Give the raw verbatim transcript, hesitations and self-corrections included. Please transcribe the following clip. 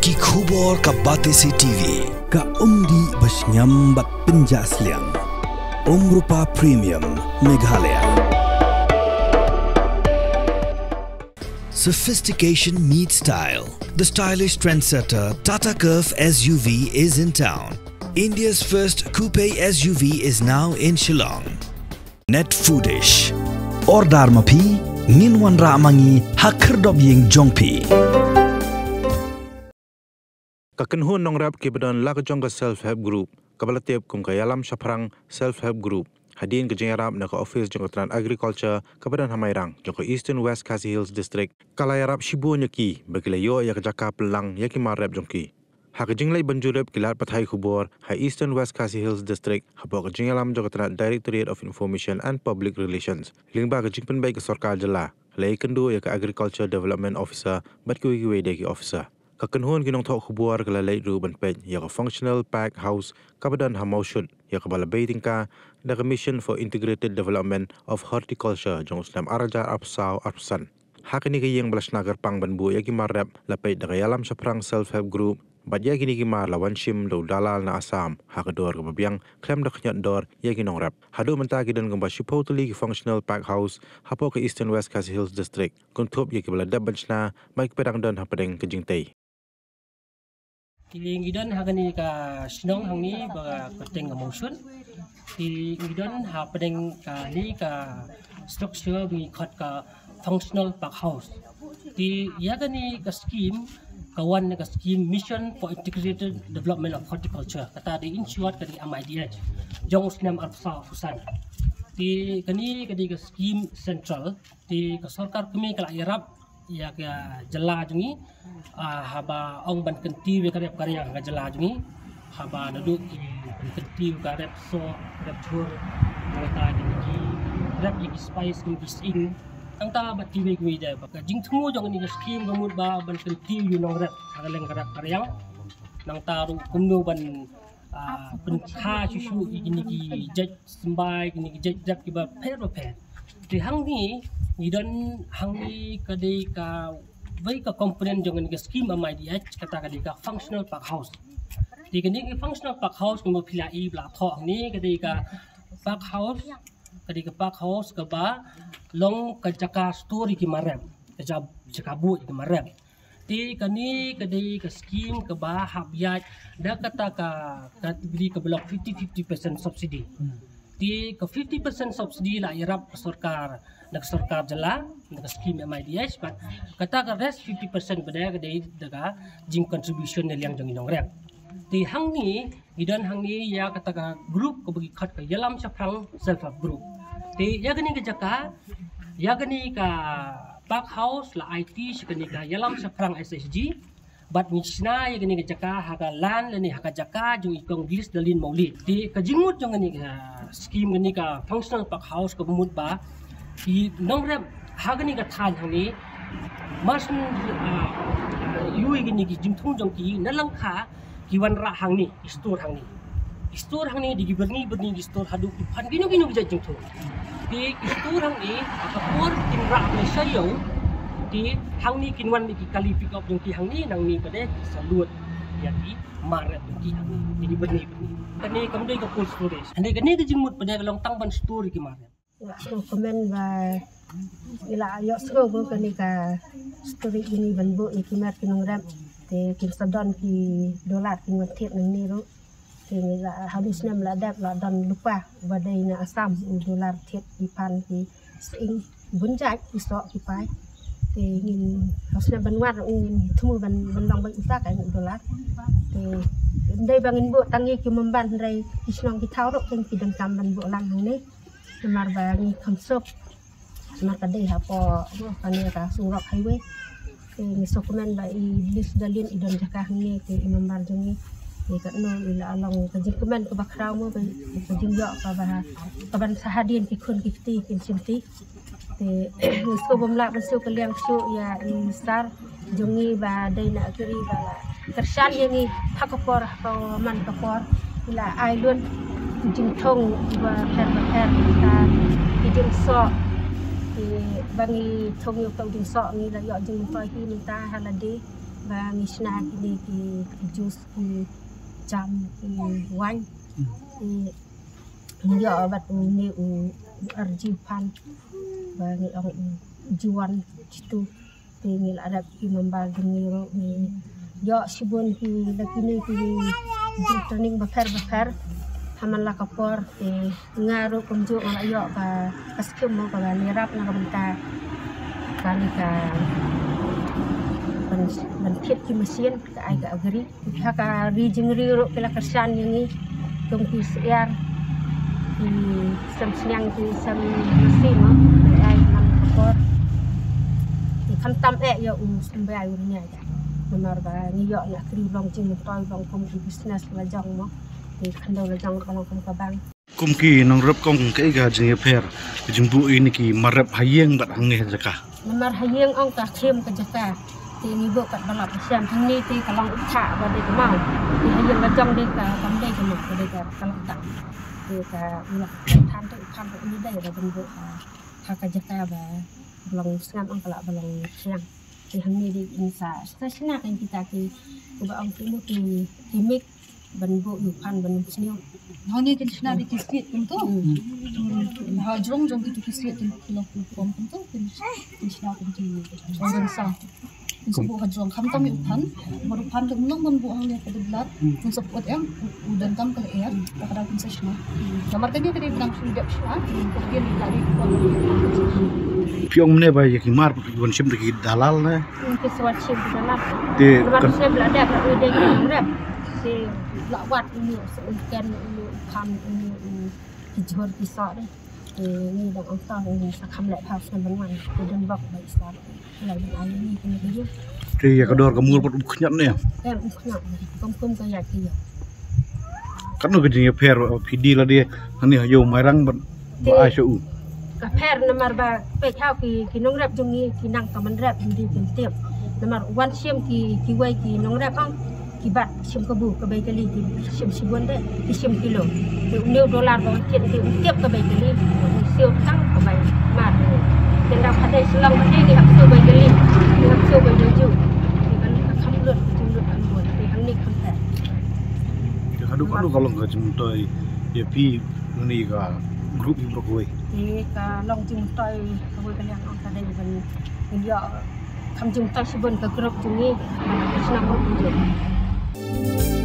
Ki khubor ka Batesi T V. Ka umdih ba shngiam bad pynjah sliang. Umrupa Premium Meghalaya. Sophistication meets style. The stylish trendsetter Tata Curvv S U V is in town. India's first coupe S U V is now in Shillong. Net Foodish. Order ma phi, ngin wanrah ma ngi ha khyrdop ïing jong phi. Ka kynhun nongrep kiba don la ka jong ka Self Help Group, kaba la tip kum ka Ïalam Shaphrang Self Help Group, hadien ka jingïarap na ka office jong ka tnat Agriculture kaba don ha Mairang jong ka Eastern West Khasi Hills District, ka la ïarap shibun ïa ki ba ki la ïoh ïa ka jaka pynlang ïa ki mar rep jong ki. Ha ka jingleit ban jurip ki lad pathai khubor ha Eastern West Khasi Hills District, hapoh ka jingïalam jong ka tnat Directorate of Information and Public Relations, lyngba ka jingpynbeit ka sorkar jylla, la ïakynduh ïa ka Agriculture Development Officer bad kiwei kiwei de ki officer. Ka kynhun ki nongthoh khubor ka la leit ruh ban peit ïa ka Functional Pack House kaba don ha Mawshut, ïa kaba la bei tyngka da ka Mission for Integrated Development of Horticulture jong u snem ar hajar arphew saw arphew san. Ha kane ka ïing ba la shna kyrpang ban buh ïa ki mar rep, la peit da ka Ïalam Shaphrang Self Help Group, bad ïa kine ki mar la wan shim da u dalal na Assam ha ka dor kaba biang, khlem da khñiot dor ïa ki nongrep. Haduh mynta ki don kumba shiphew tylli ki Functional Pack House hapoh ka Eastern West Khasi Hills District, kynthup ïa kiba la dep ban shna bad kiba dang don hapdeng ka jingtei. Te ngi don ha kane ka shnong hangne ba kyrteng ka Mawshut. Te ngi don hapdeng kane ka structure ba ngi khot ka Functional Pack House. Te ïa kane ka scheme ka wan na ka scheme Mission for Integrated Development of Horticulture, kata dei in short ka dei M I D H, jong u snem arphew saw arphew san. Te kane ka dei ka scheme central. Te ka sorkar kmie ka la ïarap ïa ka jylla jong ngi, ah, haba ong ban kyntiew ïa ka rep ka riang ka jylla jong ngi, haba naduh ki ban kyntiew ka rep soh, rep jhur, nangta ki, ki rep ïa ki spice kum ki sying, nangta bad kiwei kiwei de. Ba ka jingthmu jong kane ka scheme ka mut ba ban kyntiew ïa u nongrep ha ka liang ka rep ka riang, nangta ruh kumno ban ah, pynkha shuh shuh ïa kine ki jait symbai, kine ki jait rep kiba pher ba pher. Te hangne ngi don, hangne ka dei kawei ka component jong kane ka scheme M I D H, kata ka dei ka Functional Pack House. Te kane ka Functional Pack House kumba phi la i ba la thoh hangne, ka dei ka pack house, ka dei ka pack house kaba long ka jaka store ïa ki mar rep, ka ja-, jaka buh ïa ki mar rep. Te kane ka dei ka scheme kaba hap ïaid da kata ka category kaba long fifty fifty percent subsidy. Te ka fifty percent subsidy la ïarap ka sorkar, na ka sorkar jylla, na ka scheme M I D H, bad kata ka rest fifty percent ba dei ka dei da ka jing contribution na liang jong ngi nongrep. Te hangne ngi don hangne ïa kata ka group kaba ngi khot ka Ïalam Shaphrang Self Help Group. Te ïa kane ka jaka, ïa kane ka pack house la aiti sha kane ka Ïalam Shaphrang S H G. Bad ngi shna ïa kane ka jaka ha ka land lane ha ka jaka jong i kong Glis Dalin Mawlieh. Te ka jingmut jong kane ka scheme, kane ka Functional Pack House, kaba mut ba ki nongrep ha kane ka thaiñ hangne, mar shu, ah, ïoh ïa kine ki jingthung jong ki, na lyngkha ki wanrah hangne, ki store hangne. Ki store hangne, dei ki byrni byrni ki store haduh ki phan kino kino ki jait jingthung. Te ki store hangne, ha ka por kin rah ne sha ïew, te hangne kin wan ne ki kali pick up jong ki hangne, nangne pat de ki sa lut ïa ki mar rep jong ki hangne, dei ki byrni byrni. Kane kam dei ka cold storage. Hangne kane ka jingmut pat de ka long tang ban store ïa ki mar rep. Nga sngewkmen ba ngi la ïohsngew ba kane ka store ïa ngi ban buh ïa ki mar ki nongrep, te kin sa don ki dollar kin wan thied nangne ruh. Te ngi la, ha une u snem la dep la don lypa ba dei na Assam u dollar thied ki phan ki sying bun jait ki soh ki pai. Te ngin, ha u snem ban wan ruh ngin thmu ban, ban long beit uta ka dollar. Te ym dei ba ngin buh tang ïa ki member, hynrei ki shnong ki thaw ruh te ngi donkam ban buh lang hangne. Namar ba ngi kham suk. Namar ka dei hapoh, oh, kane ka Sungrok Highway. Te ngi sngewkmen ba i Glis Dalin i don jaka hangne, te i member jong ngi. Te katno i la long ka jingkmen kaba khraw mo ba i ka jingïoh kaba, kaban sa hadien ki khun ki kti kin shim ti. Te ngi sngewbha ban siew kylliang shuh ïa i sir jong ngi ba dei na ka ri ba la kyrshan ïa ngi ha ka por, ha ka man ka por. I la ai lut ki jingthung ba pher ba pher, mynta ki jingsoh, ki ba ngi thung ïa u jingsuk, ngi la ïoh jingmyntoi hi mynta ha lade. Ba ngi shna kine ki juice, ki jam, ki wine. Ki ngi ïoh bad une u R G Phan. Ba ngi ong u Juan Jitu. Te ngi la rep ki member jong ngi ruh ngi ïoh shibun ki da kine ki jingtraining bapher bapher. Ha man la ka por te nga ruh kumjuh nga la ïoh ka, ka skim mo kaba ngi rap na ka bynta kane ka ban, ban thied ki machine ka ai ka agri. Ha ka ri jingri ruh ki la kyrshan ïa ngi. Kum ki syiar, ki sem sniang, ki sem masi mo, ki ai man ka por. Ki khamtam eh ïa u symbai u nia ïa. Namar ba ngi ïoh na kri long jingmyntoi long kum ki business la jong mo. Ki khyndew la jong ka long kum ka bank. Kum ki nongrep kong, kaei ka jingïapher ka jingbuh ïa kine ki mar rep ha ïing bad hangne ha jaka? Namar ha ïing ong ka khim ka jaka. Te ngi buh kat ba lap ba shem, hangne te ka long u thah ba dei ka maw. Te ha ïing la jong dei ka, kam dei ka maw, ka dei ka, ka long tang. Te ka u la than te u than ka u dei ba ban buh ha, ha ka jaka ba long sngap ong ka la ba long thiang. Te hangne dei in sa, sa shna kan kita ki, ku ba ong ki mu ki, ki mik ban buh ïa u phan ban sniew. Hangne kin shna dei ki sliet kumto. Hmm. Ha jrong jong kitu ki sliet kin, kin long kum kumto, kin, kin shna kumto. Jrong sa. Kin sa buh ha jrong khamtam ïa u phan. Bad u phan te um long ban buh hangne ka dei blat. Kin sa buh em, u, u donkam ka lyer. Ka dei kin sa shna. Namar kane ka dei ba dang shu dep shna. Ka dei ka dei. Phi ong mynne ba ïa ki mar phi wan shim da ki dalal ne? Ki sa wan shim ki dalal. Te namar kan shim la dep la dei ki nongrep. Te la wat uni sa un ken uni u kham uni u ki jhur ki sa de. Te ngi dang ong tang uni sa kham leh pha sa ban wan. Te dang bok ba i sa. Lai ban ai uni kini ki jhur. Te ïa ka dor ka mur pat um khñiot ne? Em um khñiot. Kum kum ka ïa ki ïa. Katno ka jingïapher phi die lade hangne ha ïew Mairang bad ba ai sha u. Ka pher namar ba peit ha ki, ki nongrep jong ngi ki nang ka man rep jong ngi kin tip. Namar wan shim ki, kiwei ki nongrep ong ki bat shim kabu ka bei kali ki shim shibun de ki shim kilo. Te u new dollar ba wan kit te u tip ka bei kali u siew tang ka bei mar. Te nda ka dei Shillong ka dei ngi hap siew bei kali ngi hap siew bei doju. Te kan ka kham lut ka jinglut kan bun te hangne kham pher. Te kadu kadu ka long ka jingmyntoi ïa phi lane ka group hi baroh kawei. Te ka long jingmyntoi kawei ka liang ong ka dei ban ïoh kham jingmyntoi shibun ka group jong ngi. Ka shnong ka jong ngi.